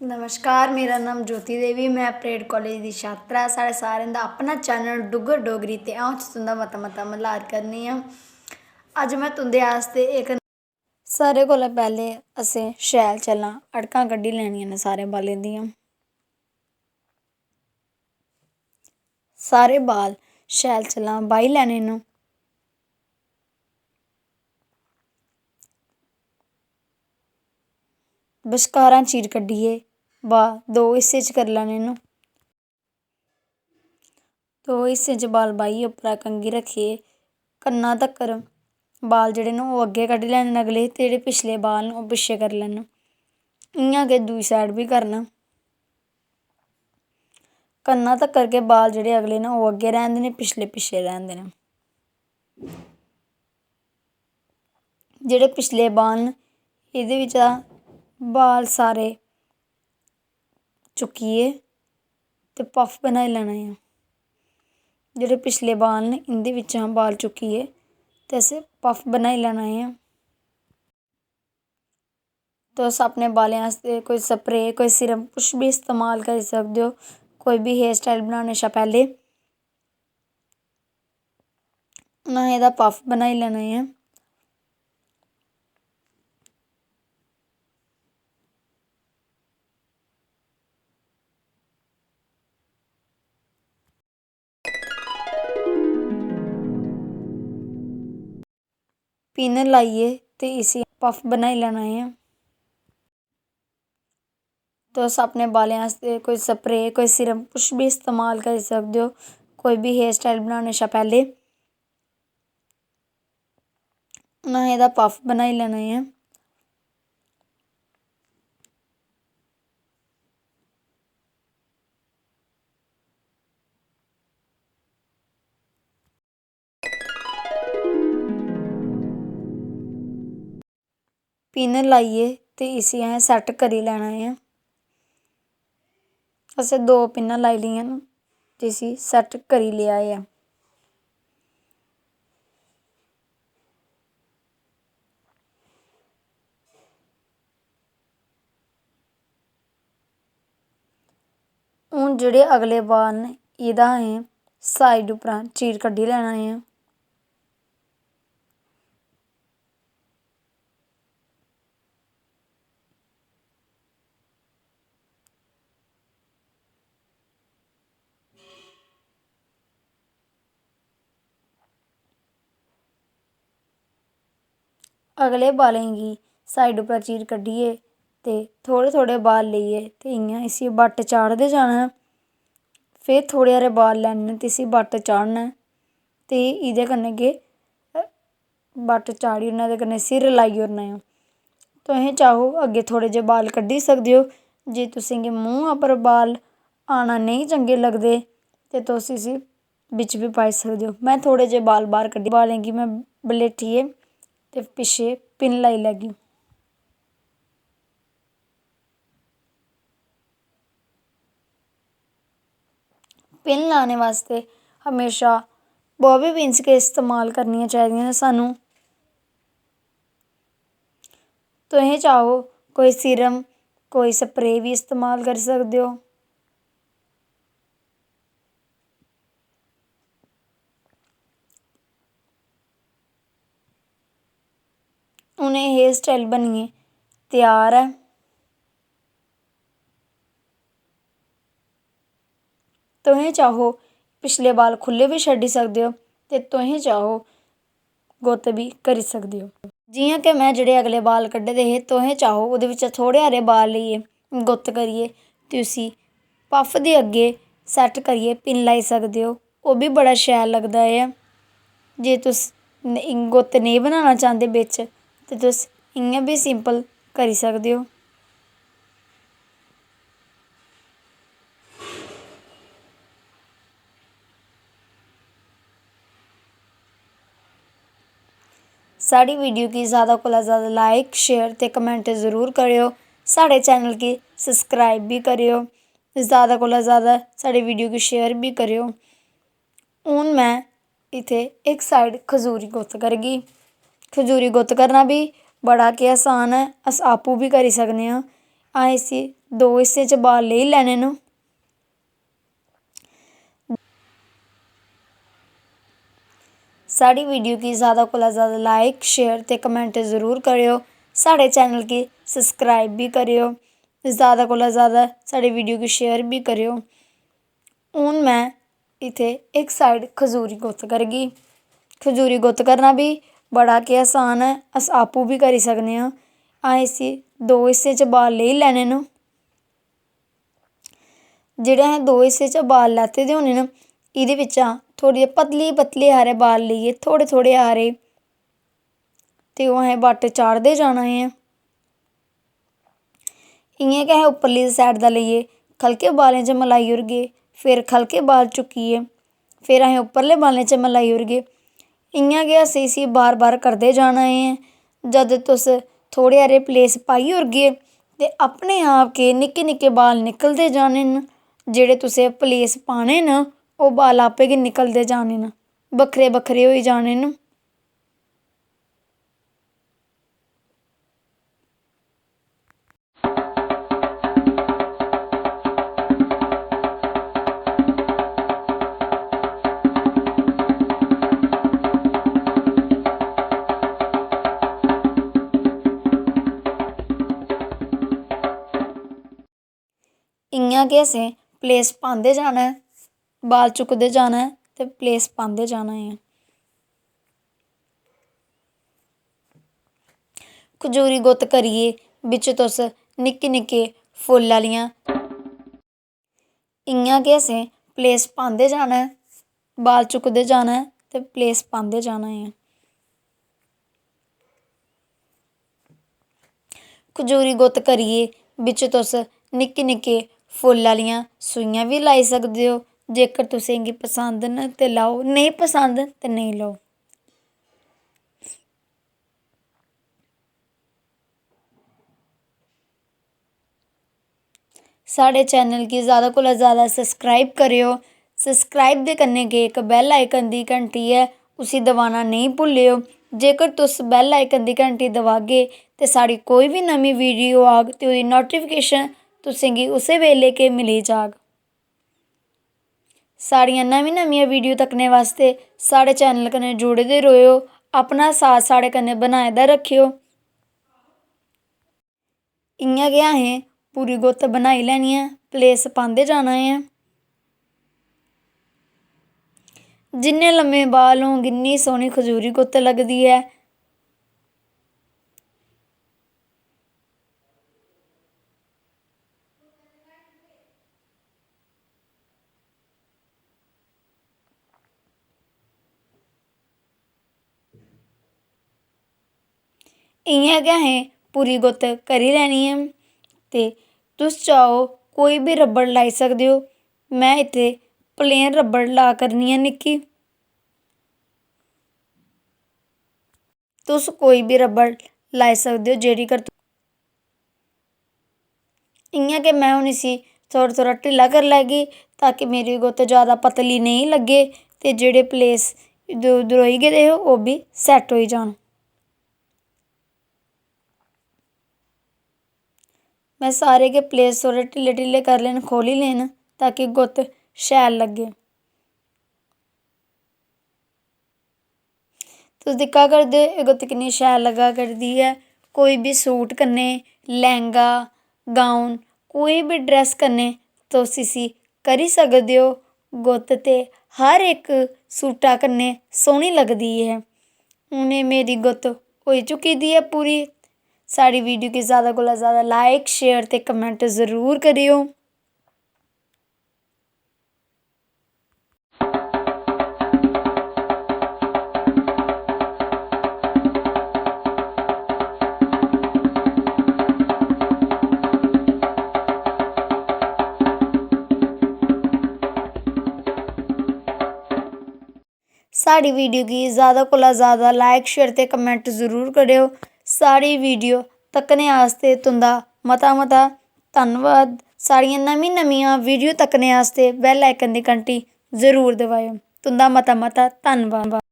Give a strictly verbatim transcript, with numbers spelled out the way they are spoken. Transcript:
नमस्कार, मेरा नाम ज्योति देवी, में परेड कालेज दी छात्रा। साढ़े सारें दा अपना चैनल डुग्गर डोगरी ते अ'ऊं च तुं'दा मता मता मल्हार करनी आं। अज्ज में तुं'दे आस्तै इक सारें कोला पैह्लें असें शैल चलां अड़कां कड्ढी लैनियां न सारें बालें दियां। सारे बाल शैल चलां बाही लैने न। बश्कारां चीर कड्ढियै बाल दो हिस्से च करी लैने न। दो हिस्सें च बाल बाहियै उप्परा कंघी रक्खियै कन्ना तक्कर बाल जेह्ड़े न ओह् अग्गें कड्ढी लैने न अगले, ते जेह्ड़े पिछले बाल न ओह् पिच्छें करी लैने। इ'यां गै दूई side बी करना। कन्ना तक्कर गै बाल जेह्ड़े अगले न ओह् अग्गें रैह्न देने, पिछले पिच्छें रैह्न देने। जेह्ड़े पिछले बाल न एह्दे बिच्चा बाल सारे चुक्कियै ते puff बनाई लैना ऐ। जेह्ड़े पिछले बाल न इं'दे बिच्चा बाल चुक्कियै ते असें puff बनाई लैना ऐ। तुस अपने बालें आस्तै कोई spray, कोई serum, कुछ बी इस्तेमाल करी सकदे ओ। कोई बी hair style बनाने शा पैह्लें में एह्दा puff बनाई लैना ऐ। Pin लाइयै ते इसी puff बनाई लैना ऐ। तुस अपने बालें आस्तै कोई spray, कोई serum, कुछ बी इस्तेमाल करी सकदे ओ। कोई बी hair style बनाने शा पैह्लें में एह्दा puff बनाई लैना ऐ। Pin लाइयै ते इसी असें set करी लैना ऐ। असें दो पिन्नां लाई लेइयां न ते इसी set करी लेआ ऐ। हून जेह्ड़े अगले बाल न, एह्दा असें side उप्परा चीर कड्ढी लैना ऐ। अगले बालें गी side उप्परा चीर कड्ढियै ते थोह्ड़े थोह्ड़े बाल लेइयै ते इ'यां इसी बट्ट चाढ़दे जाना ऐ। फिर थोह्ड़े हारे बाल लैने न ते इसी बट्ट चाढ़ना ऐ ते एह्दे कन्नै गै बट्ट चाढ़ी ओड़ना, एह्दे कन्नै इसी रलाई ओड़ना ऐ। तुसें चाहो अग्गें थोह्ड़े जेह् बाल कड्ढी सकदे ओ। जे तुसेंगी मूंह् उप्पर बाल आना नेईं चंगे लगदे ते तुस इसी बिच्च बी पाई सकदे ओ। में थोह्ड़े जेह् बाल बाह्र कड्ढी, बालें गी में बलेठियै ते पिच्छें pin लाई लैगी। Pin लाने बास्तै म्हेशा bobby pins गै इस्तेमाल करनियां चाहिदियां न सानूं। तुसें चाहो कोई serum, कोई spray बी इस्तेमाल करी सकदे ओ। हून एह् hair style बनियै त्यार ऐ। तुसें चाहो पिछले बाल खु'ल्ले बी छड्डी सकदे ओ ते तुसें चाहो गुत्त बी करी सकदे ओ। जि'यां कि में जेह्ड़े अगले बाल कड्ढे दे हे, तुसें चाहो ओह्दे बिच्चा थोह्ड़े हारे बाल लेइयै गुत्त करियै ते उसी puff दे अग्गें set करियै pin लाई सकदे ओ। ओह् बी बड़ा शैल लगदा ऐ। जे तुस न-, गुत्त नेईं बनाना चांह्दे बिच्च ते तुस इ'यां बी simple करी सकदे ओ। साढ़ी video गी ज़्यादा कोला ज़्यादा like, share ते comment जरूर करेओ। साढ़े channel गी subscribe बी करेओ। ज़्यादा कोला ज़्यादा साढ़े video गी share बी करेओ। हून में इत्थै इक side खजूरी गुत्त करगी। खजूरी गुत्त करना बी बड़ा गै असान ऐ, अस आपूं बी करी सकने आं। असें इसी दो हिस्सें च बाल लेई लैने न। साढ़ी video गी ज़्यादा कोला ज़्यादा like, share ते comment जरूर करेओ। साढ़े channel गी subscribe बी करेओ। ज़्यादा कोला ज़्यादा साढ़े video गी share बी करेओ। हून में इत्थै इक side खजूरी गुत्त करगी। खजूरी गुत्त करना बी बड़ा गै असान ऐ, अस आपूं बी करी सकने आं। असें इसी दो हिस्सें च बाल लेई लैने न। जेह्ड़े असें दो हिस्से च बाल लैते दे होने न, एह्दे बिच्चा थोह्ड़े जेह् पतले पतले हारे बाल लेइयै, थोह्ड़े थोह्ड़े हारे, ते ओह् असें बट्ट चाढ़दे जाना ऐ। इ'यां गै असें उप्परली side दा लेइयै ख'लके बालें च मलाई ओड़गे, फिर ख'लके बाल चुक्कियै फिर असें उप्परले बालें च मलाई ओड़गे। इ'यां गै असें इसी बार बार करदे जाना ऐ। जद तुस थोह्ड़े हारे place पाई ओड़गे ते अपने आप गै निक्के निक्के बाल निकलदे जाने न। जेह्ड़े तुसें place पाने न, ओह् बाल आपे गै निकलदे जाने न, बक्खरे बक्खरे होई जाने न। इ'यां गै असें place पांदे जाना ऐ, बाल चुकदे जाना ऐ ते place पांदे जाना ऐ। खजूरी गुत्त करियै बिच तुस निक्के निक्के फुल्ल आह्लियां, इ'यां गै असें place पांदे जाना ऐ, बाल चुकदे जाना ऐ ते place पांदे जाना ऐ। खजूरी गुत्त करियै बिच तुस निक्के निक्के फुल्ल आह्लियां सूइयां बी लाई सकदे ओ। जेकर तुसें गी पसंद न ते लाओ, नेईं पसंद ते नेईं लाओ। साढ़े channel गी ज़्यादा कोला ज़्यादा subscribe करेओ। Subscribe दे कन्नै गै इक bell icon दी घंटी ऐ, उसी दबाना नेईं भुल्लेओ। जेकर तुस bell icon दी घंटी दबागे ते साढ़ी कोई बी नमीं video आग ते ओह्दी notification तुसें गी उस्सै बेल्लै गै मिली जाग। साढ़ियां नमीं नमियां video तक्कने बास्तै साढ़े channel कन्नै जुड़े दे र'वेओ। अपना साथ साढ़े कन्नै बनाए दा रक्खेओ। इ'यां गै असें पूरी गुत्त बनाई लैनी ऐ, place पांदे जाना ऐ। जिन्ने लम्मे बाल होंग, इन्नी सोह्नी खजूरी गुत्त लगदी ऐ। इ'यां गै असें पूरी गुत्त करी लैनी ऐ। ते तुस चाहो कोई बी रबड़ लाई सकदे ओ। में इत्थै plain रबड़ ला करनी आं निक्की। तुस कोई बी रबड़ लाई सकदे ओ, जेह्ड़ी कर इ'यां गै में हून इसी थोह्ड़ा थोह्ड़ा ढिल्ला करी लैगी, ताकि मेरी गुत्त जैदा पतली नेईं लग्गे ते जेह्ड़े place दो-, दरोई गेदे हे, ओह् बी set होई जान। में सारे गै place थोह्ड़े ढिल्ले ढिल्ले करी लैन, खोह्ल्ली लैन, ताकि गुत्त शैल लग्गे। तुस दिक्खा करदे ओ, एह् गुत्त किन्नी शैल लग्गा करदी ऐ। कोई बी suit कन्नै, लैंह्गा, gown, कोई बी dress कन्नै तुस इसी करी सकदे ओ। गुत्त ते हर इक सूटा कन्नै सोह्नी लगदी ऐ। हून एह् मेरी गुत्त होई चुकी दी ऐ पूरी। साढ़ी video गी जैदा कोला जैदा like, share ते comment जरूर करेओ। साढ़ी video गी जैदा कोला जैदा like, share ते comment जरूर करेओ। साढ़ी video तक्कने आस्तै तुं'दा मता मता धन्नवाद। साढ़ियां नमीं नमियां video तक्कने आस्तै bell icon दी घंटी जरूर दबाएओ। तुं'दा मता मता धन्नवाद।